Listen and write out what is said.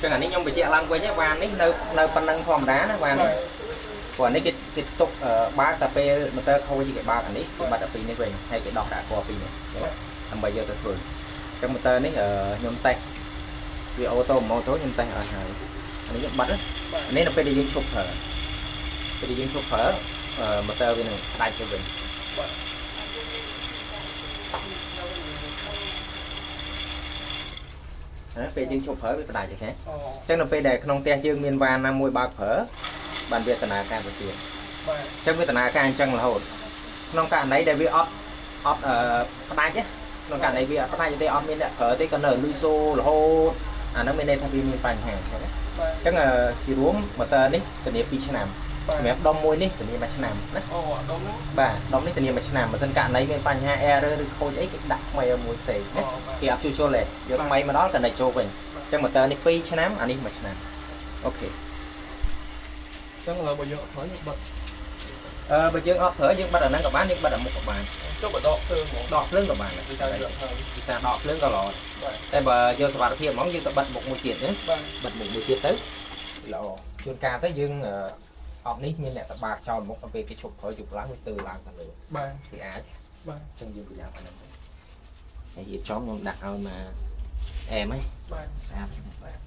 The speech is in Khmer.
ចឹងអានេះខ្ញុំបញ្ជាក់ឡើងវិញវ៉ាននេះនៅប៉ុណ្ណឹងធម្មតាណាវ៉ាននេះព្រោះអានេះគេទុកបើកតែពេលម៉ូទ័រខូចគេបើកអានេះគេបិទអាពីរនេះវិញហើយគេដោះដាក់កពីរនេះដើម្បីយកទៅធ្វើចឹងម៉ូទ័រនេះខ្ញុំតេស្តវាអូតូម៉ូតូខ្ញុំតេស្តឲ្យហើយអានេះខ្ញុំបិទអានេះនៅពេលដែលយើងឈប់ប្រើពេលដែលយើងឈប់ប្រើម៉ូទ័រវានឹងផ្ដាច់ទៅវិញបាទពេលយើងឈប់ប្រើវាផ្ដាច់ទេអញ្ចឹងនៅពេលដែលក្នុងផ្ទះយើងមានវ៉ានណាមួយបើកប្រើបានវាដំណើរការទៅទៀតបាទអញ្ចឹងវាដំណើរការអញ្ចឹងរហូតក្នុងករណីដែលវាអត់ផ្ដាច់ទេក្នុងករណីវាអត់ផ្ដាច់ទេអត់មានអ្នកប្រើទេក៏នៅលុយសូរហូតអាហ្នឹងមានន័យថាវាមានបញ្ហាអញ្ចឹងអញ្ចឹងជារួមម៉ូទ័រនេះធានា2ឆ្នាំសម្រាប់ដុំមួយនេះធានា1ឆ្នាំណាអូដុំហ្នឹងបាទដុំនេះធានា1ឆ្នាំបើសិនករណីមានបញ្ហា error ឬខូចអីគេដាក់ថ្មីឲ្យមួយផ្សេងណាគេអត់ជួសជុលទេយកថ្មីមកដល់ក៏នៅចូលវិញអញ្ចឹងម៉ូទ័រនេះ2ឆ្នាំអានេះ1ឆ្នាំអូខេចឹងឥឡូវបើយើងអត់ប្រើយើងបិទបើយើងអត់ប្រើយើងបិទអាហ្នឹងក៏បានយើងបិទអាមុខក៏បានចុះបើដកភ្លើងហ្មងដកភ្លើងក៏បានពិសាដកភ្លើងក៏ល្អតែបើយកសុវត្ថិភាពហ្មងយើងទៅបិទមុខមួយទៀតណាបិទមុខមួយទៀតទៅល្អជួនកាលទៅយើងអត់នេះមានអ្នកទៅបាកចោលមុខដល់ពេលគេឈប់ប្រើយប់ឡើងវាទៅឡើងទៅលើបាទគេអាចបាទអញ្ចឹងយើងប្រយ័ត្នអាហ្នឹងហើយរៀបចំខ្ញុំដាក់ឲ្យមកអែមហ៎បាទស្អាតស្អាត